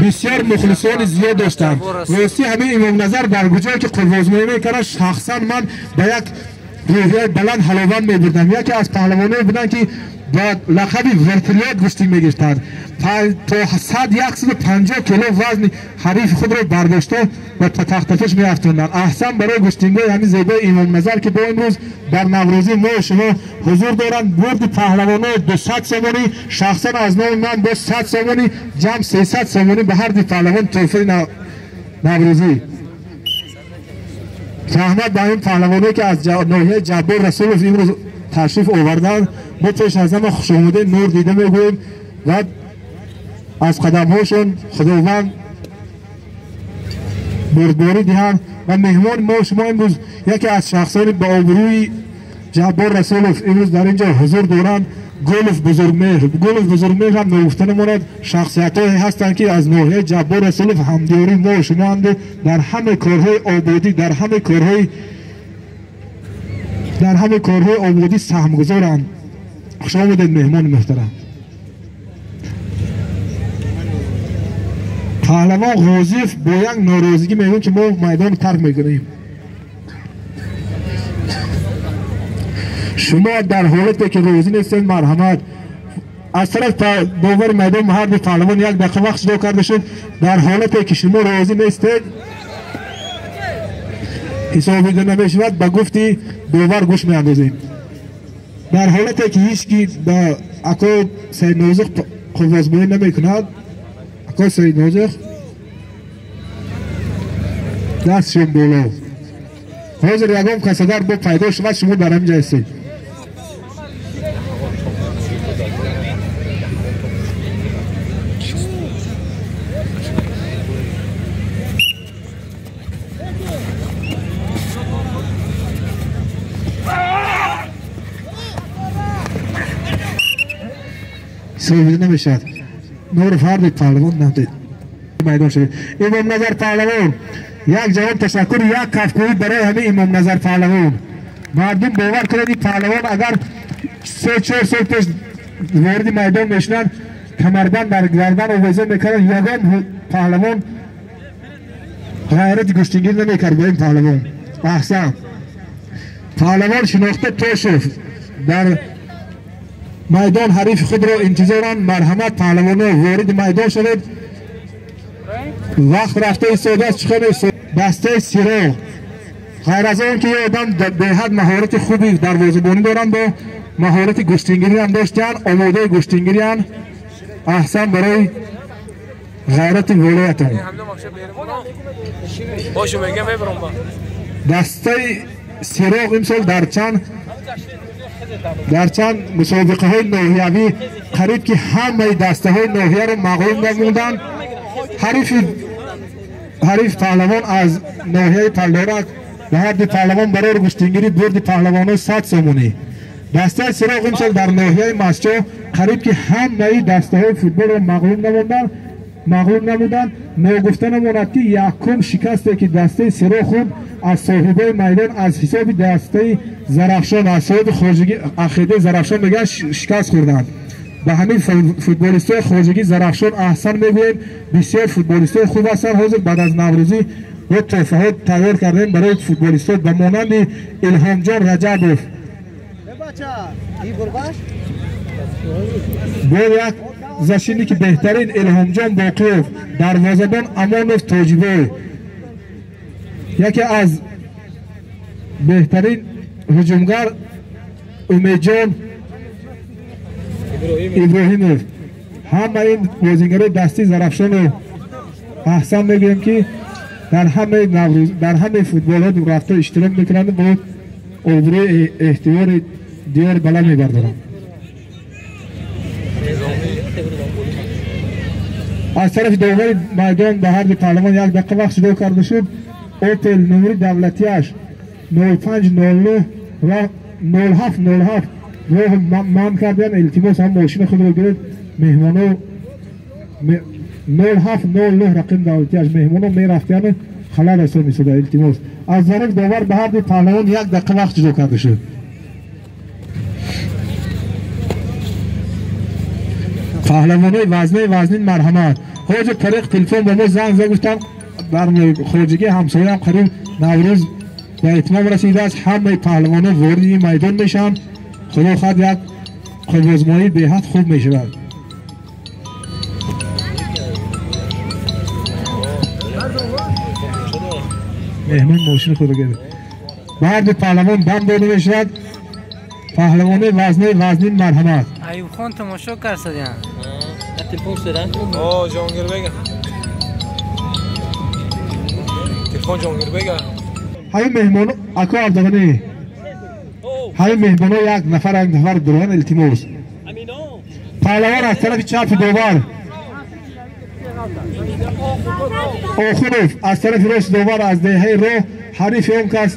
Бисёр мухлисони зиёд доштанд. Рости ҳамин Имомназар дар куҷое ки қуввозмоӣ мекард, шахсан ман ба як рӯҳияи баланд ҳаловат мебурдам. Яке аз паҳлавоное буданд, ки ба лақаби вертолёт гӯштӣ мегирифтанд. То 100-150 кило вазни ҳарифи худро бардошта ба тахтафеш меафтонданд. Аҳсан барои гӯштингоҳи ҳамин зебои Имомназар, ки бо имрӯз дар Наврӯзӣ мо шумо ҳузур доранд. Бурди паҳлавонои 200 сомонӣ, шахсан аз номи ман бо 100 сомонӣ, ҷамъ 300 сомонӣ ба ҳар ду паҳлавон тӯҳфаи Наврӯзӣ. Раҳмат ба ин паҳлавоное, ки аз ноҳияи Ҷаббор Расулов имрӯз ташриф оварданд. Мо пеш аз ҳама хушомадед нур дида мегӯем ва аз қадамҳошон Худованд бурдборӣ диҳанд. Ва меҳмони мо шумо имрӯз яке аз шахсони ба обрӯи Ҷаббор Расулов имрӯз дар ин ҷо ҳузур доранд. Гулов Бузургмеҳр. Гулов Бузургмеҳр ҳам ногуфта намонад, шахсиятҳое ҳастанд, ки аз ноҳияи Ҷаббор Расулов ҳамдиёри мо шумоанду дар ҳама корҳои ободӣ, дар ҳама корҳои ободӣ саҳмгузоранд. Хуш омадед, меҳмони муҳтарам. Паҳлавон Ғозиев бо як норозигӣ мегӯяд, ки мо майдонро тарк мекунем. Шумо дар ҳолате ки розӣ нестед, марҳамат. Аз тараф довари майдон ҳар ду паҳлавон як дақиқа вақт ҷудо карда шуд. Дар ҳолате ки шумо розӣ нестед, ҳисобида намешавад, ба гуфти довар гӯш меандозем. Дар ҳолате ки ҳеҷ ки ба акои Саиднозиқ қуввозмоӣ намекунад, акои Саиднозиқ дастшон боло. Ҳозир ягон кас агар бо пайдо шавад, шумо дар ҳамин ҷо ҳастед. Ҳисобида намешавад. Нури фарди паҳлавон надид. Майдон шавед. Имомназар паҳлавон, як ҷавоб ташаккур, як кафкӯбӣ барои ҳамин Имомназар паҳлавон. Мардум бовар кунед, ин паҳлавон агар 3-4 сол пеш вориди майдон мешуданд, камарбанд дар гардан овеза мекарданд, ягон паҳлавон ғайрати гӯштингирӣ намекард бо ин паҳлавон. Аҳсан. Паҳлавон шинохта Тошев дар майдон ҳарифи худро интизоранд. Марҳамат, паҳлавоно, вориди майдон шавед. Вақт рафта истодааст. Чӣ дастаи Сироғ, ғайр аз он ки одам беҳад маҳорати хуби дарвозабонӣ доранд, бо маҳорати гӯштингирӣ ҳам доштанд, омодаи гӯштингириянд. Аҳсан барои ғайрати волоятон. Дастаи Сироғ имсол дар чанд мусобиқаҳои ноҳиявӣ қариб ки ҳамаи дастаҳои ноҳияро мағлуб намуданд. Ҳариф паҳлавон аз ноҳияи Палдорак ва ҳар ду паҳлавон барои гӯштингирӣ бурди паҳлавонҳо 100 сомонӣ. Дастаи Сироғ имсол дар ноҳияи Мастчоҳ қариб ки ҳамаи дастаҳои футболро мағлуб намуданд. Ногуфта намонад, ки якум шикасте ки дастаи Сироғ хӯрд аз соҳибои майдон аз ҳисоби дастаи Зарафшон, аз ҳисоби хоҷагӣ Ахидаи Зарафшон мегӯянд, шикаст хӯрданд. Ба ҳамин футболистои хоҷагӣ Зарафшон аҳсан мегӯем. Бисёр футболистои хуб ҳастанд. Ҳозир баъд аз Наврӯзӣ мо тӯҳфаҳо тайёр кардем барои футболистҳо ба монанди Илҳомҷон Раҷабов. Бо як защитники беҳтарин Илҳомҷон Боқиев, дарвозабон Амонов Тоҷибой, яке аз беҳтарин ҳуҷумгар Умедҷон Иброҳимов. Ҳама ин бозингарои дастии Зарафшону аҳсан мегӯем, ки дар ҳамаи Наврӯз, дар ҳамаи футболҳо рафта иштирок мекунанд бо обрӯи эҳтиёри диёр баланд мебардоранд. Аз тарафи довари майдон ба ҳар ду паҳлавон як дақиқа вақт ҷудо карда шуд. Опел номери давлатиаш 0509 ва 0707 роҳ манъ карданд. Илтимос, ҳам мошини худро гиред. Меҳмоно 0709 рақами давлатиаш меҳмоно мерафтияну халал расон месода. Илтимос, аз тарафи довар ба ҳар ду паҳлавон як дақиқа вақт ҷудо карда шуд. Паҳлавонои вазнаи вазнин марҳамат. Ҳозир тариқ телефон ба мо занг зад, гуфтам дар хоҷагии ҳамсояам қариб Наврӯз ба итмом расидааст, ҳамаи паҳлавонон вориди ин майдон мешаванд. Худо хоҳад як қувваозмоӣ беҳад хуб мешавад. Меҳмон мошини худро гирифт. Марди паҳлавон дам дода мешавад. Паҳлавони вазни вазнин марҳамат. Аюбхон тамошо карсадян. Телефон шудан? Ҷонгирбек. Телефон Ҷонгирбек. Ҳамин меҳмон ако Абдуғанӣ. Ҳамин меҳмоно як нафар дуроян илтимос. Паҳлавон аз тарафи чапи довар. Охунов аз тарафи рост довар аз деҳаи роҳ, ҳарифи он кас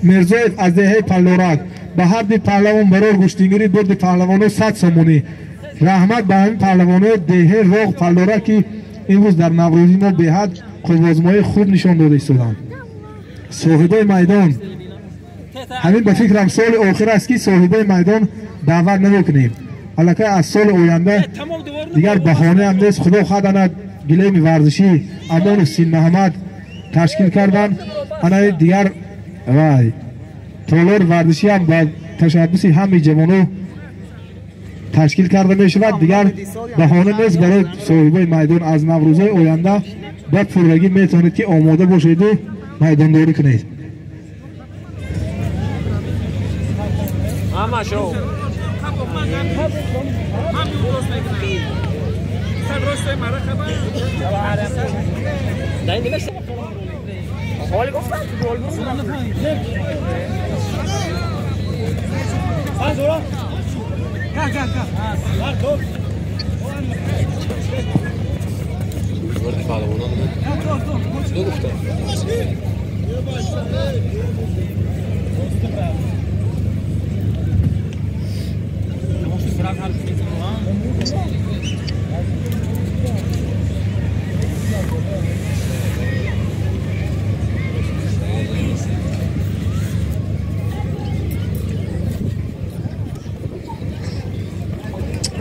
Мирзоев аз деҳаи Паллорак. Ба ҳарди паҳлавон барор гӯштингирӣ бурди паҳлавоно 100 сомонӣ. Раҳмат ба ҳамин паҳлавонои деҳаи роғ Паллорак, ки имрӯз дар Наврӯзӣ мо беҳад қувваозмоии хуб нишон дода истоданд. Соҳибои майдон, ҳамин ба фикрам соли охир аст, ки соҳибои майдон даъват намекунем. Аллакай аз соли оянда дигар баҳонаам нест. Худо хоҳад ана гилеми варзишӣ Амонов Синмаҳамад ташкил карданд. Ана дигар вай толори варзишӣ ҳам ба ташаббуси ҳамаи ҷавоно ташкил карда мешавад. Дигар баҳона нест барои соҳибои майдон. Аз наврӯзҳои оянда ба пуррагӣ метавонед, ки омода бошеду майдондорӣ кунед.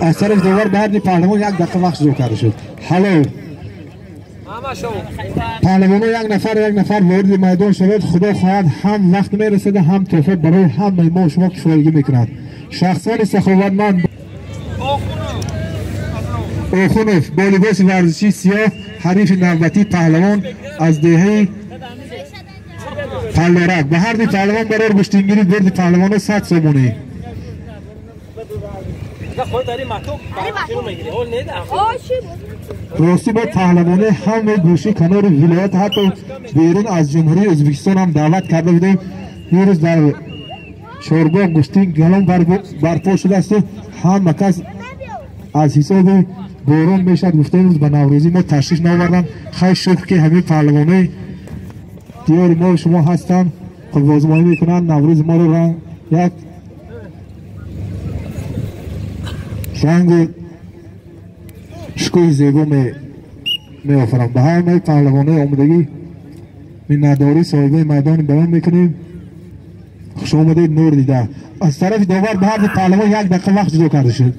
Аз тарафи довар ба ҳарди паҳлавон як дақиқа вақт ҷудо карда шуд. Ҳало паҳлавоно як нафар вориди майдон шавед. Худо хоҳад ҳам вақт мерасад, ҳам тӯҳфа барои ҳамаи мо шумо кифоягӣ мекунад. Шахсони саховатманд Охунов бо либоси варзишии сиёҳ, ҳарифи навбатии паҳлавон аз деҳаи Паллорак. Ба ҳарди паҳлавон барор гӯштингирӣ бурди паҳлавоно 100 сомонӣ. Ростӣ мо паҳлавони ҳамаи гӯши канори вилоят, ҳатто берун аз ҷумҳурии Ӯзбекистон ҳам даъват карда будем. Имрӯз дар Чорбоғ гӯштин галон барпо шудааст. Ҳама кас аз ҳисоби борон мешавад гуфта имрӯз ба Наврӯзӣ мо ташриф наоварданд. Хайр шукр, ки ҳамин паҳлавонои диёри мо шумо ҳастанд, қувваозмоӣ мекунанд. Наврӯзи моро ранг як рангу шукӯҳи зебо меофаранд. Ба ҳамаи паҳлавонои омодагӣ миннатдории соҳибои майдон баён мекунем. Хуш омадед, нур дида. Аз тарафи довар ба ҳарди паҳлавон як дақиқа вақт ҷудо карда шуд.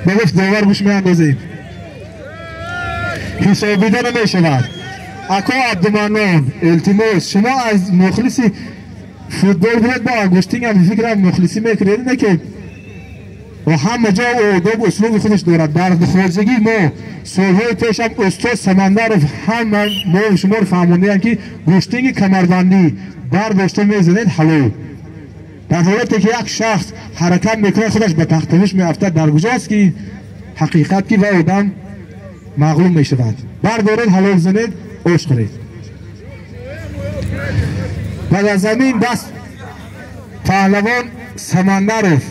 Ба гуфт довар гӯш меандозем. Ҳисобида намешавад. Ако Абдуманнон, илтимос, шумо аз мухлиси футбол будед, бо гӯштингам фикрам мухлисӣ мекунед, не ки ва ҳама ҷо одоб услуби худаш дорад. Дар хоҷагии мо солҳои пешам устод Самандаров ҳама мо шуморо фаҳмондаям, ки гӯштинги камарбандӣ бардошта мезанед ҳалол. Дар ҳолате ки як шахс ҳаракат мекунад, худаш ба тахтавиш меафтад, дар куҷост ки ҳақиқат ки ва одам мағлуб мешавад. Бардоред, ҳалол занед, ош хӯред. Баъд аз замин даст паҳлавон Самандаров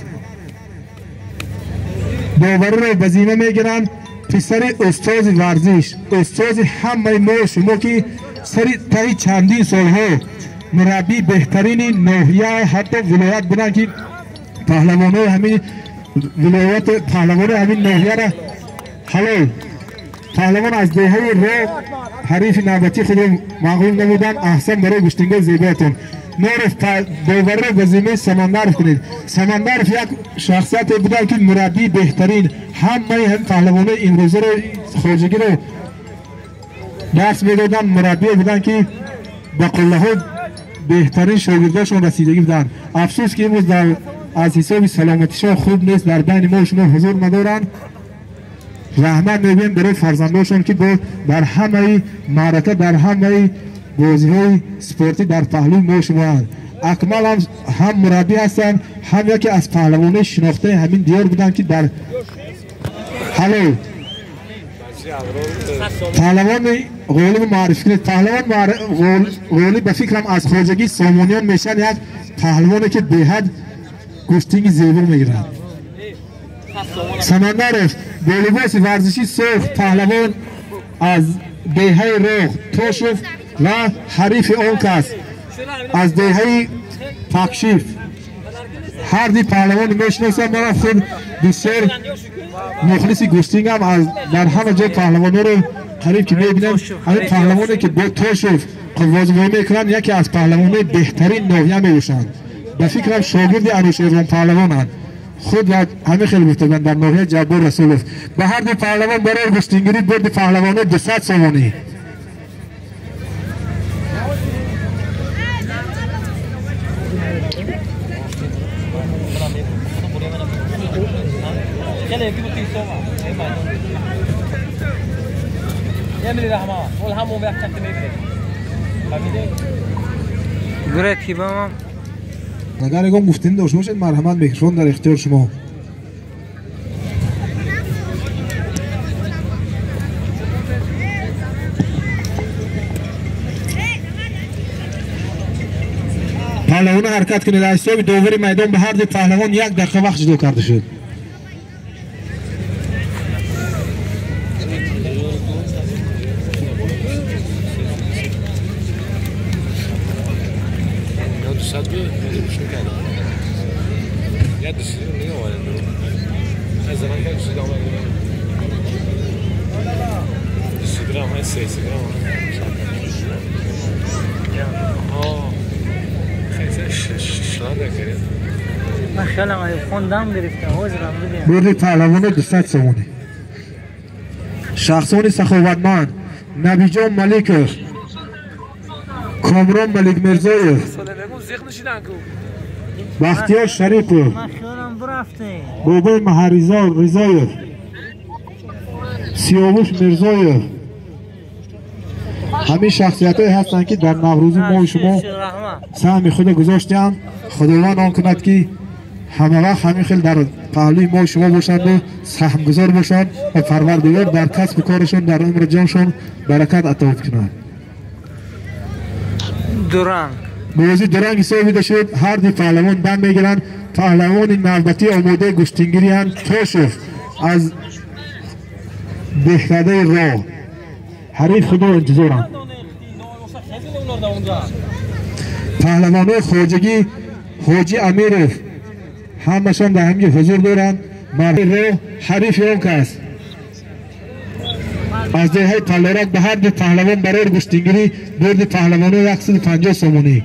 довариро ба зимма мегиранд. Писари устози варзиш, устози ҳамаи мо шумо, ки сари таи чандин солҳо мураббии беҳтарини ноҳия, ҳатто вилоят буданд, ки паҳлавонои ҳамин вилоят, паҳлавонои ҳамин ноҳияра ҳалол. Паҳлавон аз деҳаи роҳ ҳарифи навбатии худро мағлуб намуданд. Аҳсан барои гӯштингои зебоятон. Норов доварро ба зиммаи Самандаров кунед. Самандаров як шахсияте буда ки мураббии беҳтарин ҳамаи ҳам паҳлавонои имрӯзаро хоҷагиро дарс медоданд, мураббие буданд ки ба қуллаҳои беҳтарин шогирдошон расидагӣ буданд. Афсӯс ки имрӯз аз ҳисоби саломатишон хуб нест, дар байни мо шумо ҳузур надоранд. Раҳмат мегӯем барои фарзандошон ки дар ҳамаи маърака, дар ҳамаи бозиҳои спортӣ дар паҳлӯи мо шумоанд. Акмал ҳам мураббӣ ҳастанд, ҳам яке аз паҳлавонои шинохтаи ҳамин диёр буданд ки дар ҳало паҳлавони ғолиб муаррифӣ кунед. Паҳлавон ғолиб ба фикрам аз хоҷагии Сомониён мешавад, як паҳлавоне ки беҳад гӯштинги зебо мегирад. Самандаров бо либоси варзишӣ сурх, паҳлавон аз деҳаи Роғ Тошев ва ҳарифи он кас аз деҳаи Пакшиф. Ҳар ди паҳлавон мешиносам, манам худ бисёр мухлиси гӯштингам, дар ҳама ҷой паҳлавонҳоро қариб ки мебинам. Ҳамин паҳлавоне ки бо Тошев қуввозмоӣ мекунанд, яке аз паҳлавонои беҳтарин ноҳия мебошанд. Ба фикрам шогирди Анӯшервон паҳлавонанд. Худ ва ҳамин хел гуфтаганд дар ноҳияи Ҷаббор Расулов. Ба ҳар ду паҳлавон барои гӯштингирӣ бурди паҳлавоно 200 сомонӣ. Агар ягон гуфтанӣ дошта бошед, марҳамат, микрофон дар ихтиёр шумо. Паҳлавона ҳаракат кунед. Аз ҳисоби довари майдон ба ҳар ду паҳлавон як дақиқа вақт ҷудо карда шуд. برد پهلوان 200 سомонӣ. Шахсони саховатманд Набиҷон Маликов, Комрон Маликмирзоев, Бахтиёр Шарипов, Бобои Маҳаризо Ризоев, Сиёвуш Мирзоев. Ҳамин шахсиятҳое ҳастанд ки дар наврӯзи мои шумо саҳми худро гузоштаанд. Худованд он кунад ки ҳама вақт ҳамин хел дар паҳлӯи мои шумо бошанду саҳмгузор бошанд ва Парвардигор дар касбу корашон, дар умру ҷоншон баракат ато кунад. Бозӣ дуранг ҳисобида шуд. Ҳар ду паҳлавон дам мегиранд. Паҳлавони навбатӣ омодаи гӯштингириянд Тошев аз деҳкадаи Роҳ. Ҳариф худо интизоранд. Паҳлавонои хоҷагӣ Ҳоҷи Амиров ҳамашон дар ҳамин ҳузур доранд. Роҳ ҳарифи он кас аз деҳаи Паллорак. Ба ҳар ду паҳлавон барои гӯштингирӣ бурди паҳлавоно 150 сомонӣ.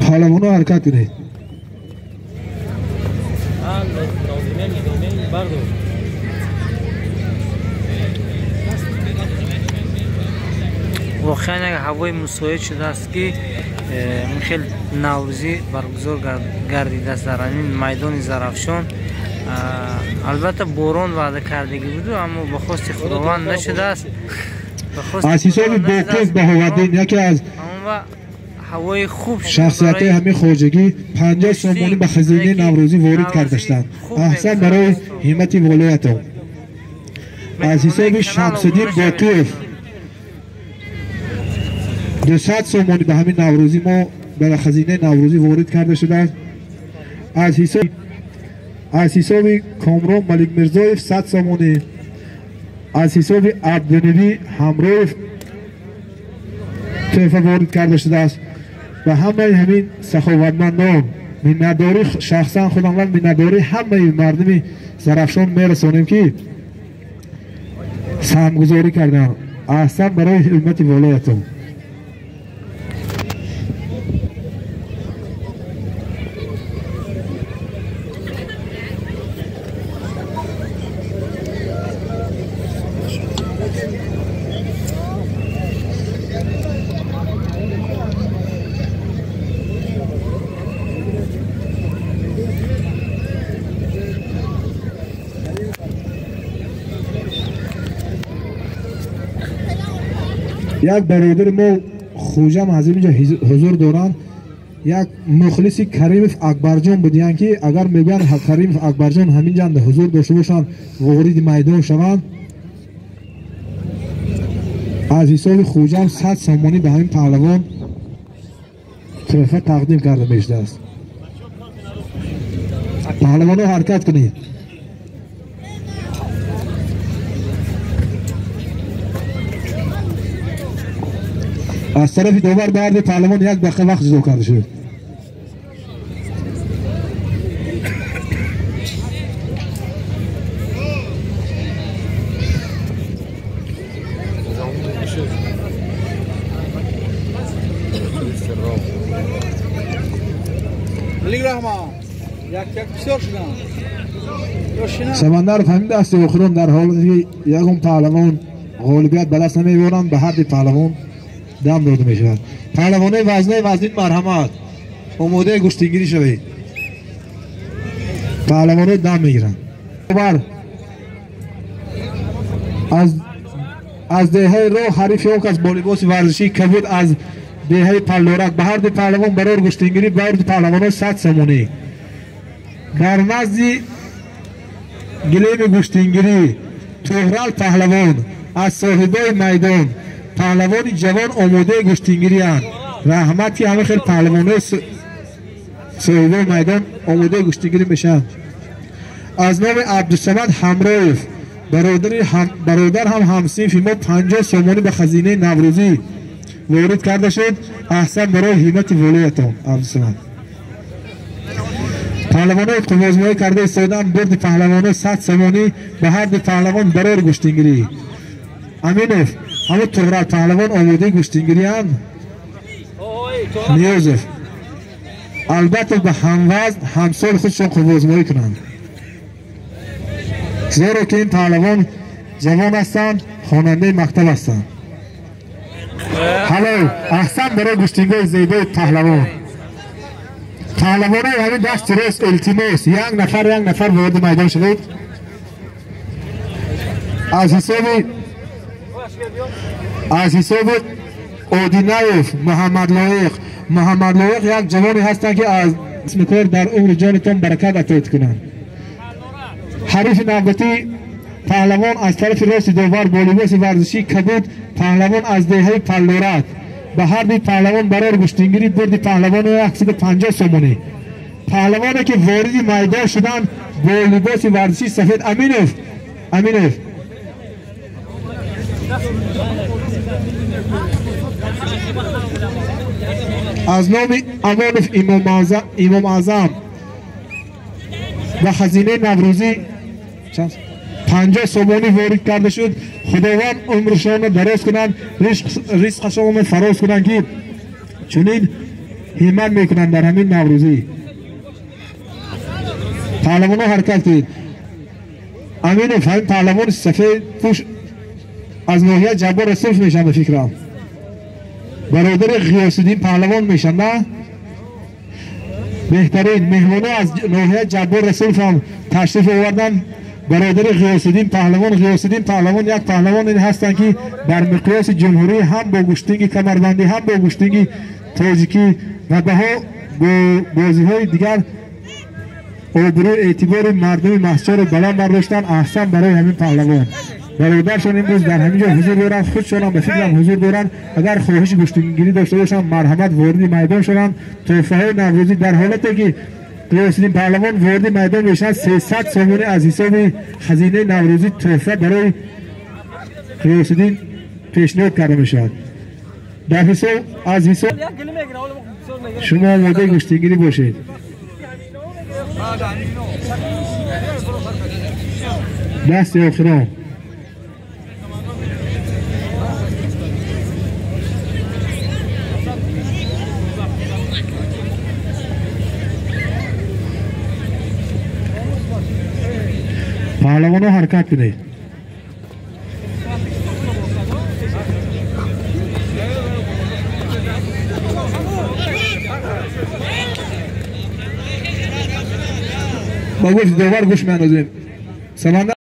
Паҳлавоно ҳаракат кунед. Воқеан як ҳавои мусоид шудааст ки хел наврӯзӣ баргузор гардидааст дар ҳамин майдони Зарафшон. Албатта борон ваъда кардагӣ буду, аммо ба хости Худованд нашудааст. Аз ҳисоби Боқиев Баҳоваддин, яке аз ҳавои хуб шахсиятҳои ҳамин хоҷагӣ, 50 сомонӣ ба хазинаи наврӯзӣ ворид карда шуданд. Аҳсан барои ҳиммати волоятон. Аз ҳисоби Шамсиддин Боқиев 200 сомонӣ ба ҳамин наврӯзӣ мо ба хазинаи наврӯзӣ ворид карда шудааст. Аз ҳисоби Аз ҳисоби Комрон Маликмирзоев 100 сомонӣ, аз ҳисоби Абдунибӣ Ҳамроев тӯҳфа ворид карда шудааст. Ва ҳамаи ҳамин саховатмандон миннатдорӣ шахсан худам ва миннатдорӣ ҳамаи мардуми Зарафшон мерасонем, ки саҳмгузорӣ карданд. Аҳсан барои ҳиммати волоятон. Як бародари мо Хуҷам аз инҷо ҳузур доранд, як мухлиси Каримов Акбарҷон будиянд, ки агар мегӯянд Каримов Акбарҷон ҳаминҷанда ҳузур дошта бошанд, вориди майдон шаванд, аз ҳисоби Хуҷам 100 сомонӣ ба ҳамин паҳлавон тӯҳфа тақдим карда мешудааст. Паҳлавонҳо ҳаракат кунед. Аз тарафи довар ба ҳарду паҳлавон як дақиқа вақт ҷудо карда шуд. Самандаров ҳамин дасти охирон дар ҳолате ки ягон паҳлавон ғолибият ба даст намеоранд, ба ҳарди паҳлавон дам дода мешавад. Паҳлавонои вазнаи вазнин марҳамат, омодаи гӯштингирӣ шавед. Паҳлавоно дам мегиранд. Аз деҳаи роҳ ҳарифи он кас бо либоси варзишии кабуд аз деҳаи Паллорак ба ҳарду паҳлавон барор гӯштингирӣ, ба ҳарду паҳлавоно 100 сомонӣ. Дар назди гилеми гӯштингирӣ Туғрал паҳлавон аз соҳибои майдон, паҳлавони ҷавон омодаи гӯштингириянд. Раҳмат, ки ҳама хел паҳлавонои соҳибои майдон омодаи гӯштингирӣ мешаванд. Аз номи Абдусамад Ҳамроев бародар ҳам ҳамсинфи мо 50 сомонӣ ба хазинаи наврӯзӣ ворид карда шуд. Аҳсан барои ҳиммати волоятон, Абдусамад. Паҳлавонои қуввозмоӣ карда истодан, бурди паҳлавоно 100 сомонӣ ба ҳарду паҳлавон барори гӯштингирӣ. Аминов, ҳамун Туғрал паҳлавон омодаи гӯштингириянд. Ниёзов албатта ба ҳамвазн ҳамсоли худшон қуввозмоӣ кунанд, зеро ки ин паҳлавон ҷавон ҳастанд, хонандаи мактаб ҳастанд. Ҳало аҳсан барои гӯштингоҳи зебои паҳлавон. Паҳлавонои ҳамин дасти рост илтимос, як нафар як нафар вориди майдон шавед. Аз ҳисоби Одинаев Муҳаммадлоиқ. Муҳаммадлоиқ як ҷавоне ҳастанд, ки аз кор дар умри ҷонатон баракат атоит кунанд. Ҳарифи навбатӣ паҳлавон аз тарафи рости довар бо либоси варзишии кабуд, паҳлавон аз деҳаи Паллорак. Ба ҳарди паҳлавон барор гӯштингирӣ, бурди паҳлавоно 150 сомонӣ. Паҳлавоне ки вориди майдон шуданд бо либоси варзишии сафед Аминов. Аминов аз номи Амонов Имом Аъзам ба хазинаи наврӯзӣ 50 сомонӣ ворид карда шуд. Худованд умршонро дароз кунанд, ризқашонро фароз кунанд, ки чунин ҳиммат мекунанд дар ҳамин наврӯзӣ. Паҳлавонҳо ҳаракат кунед. Аминов ҳамин паҳлавони сафед пӯш аз ноҳияи Ҷаббор Расулов мешаванд, ба фикрам. Бародари Ғиёсиддин паҳлавон мешаванд, на? Беҳтарин меҳмонҳо аз ноҳияи Ҷаббор Расулов ҳам ташриф оварданд. Бародари Ғиёсиддин паҳлавон. Ғиёсиддин паҳлавон як паҳлавоне ҳастанд, ки дар миқёси ҷумҳурӣ ҳам бо гӯштинги камарбандӣ, ҳам бо гӯштинги тоҷикӣ ва баҳо бо бозиҳои дигар обрӯ эътибори мардуми маҳсурро баланд бардоштанд. Аҳсан барои ҳамин паҳлавон. Бародаршон имрӯз дар ҳамин ҷо ҳузур доранд, худшонам ба фикрам ҳузур доранд. Агар хоҳиши гӯштингирӣ дошта бошанд, марҳамат вориди майдон шаванд. Тӯҳфаҳои наврӯзӣ дар ҳолате ки Қиёсиддин паҳлавон вориди майдон мешавад, 300 сомонӣ аз ҳисоби хазинаи наврӯзӣ тӯҳфа барои Қиёсиддин пешниҳод карда мешавад. Дар ҳисоб аз ҳисоб шумо омодаи гӯштингирӣ бошед. Дасти охирон. Паҳлавонҳо ҳаракат кунед. Ба гӯшти довар гӯш меандозем. Самандар.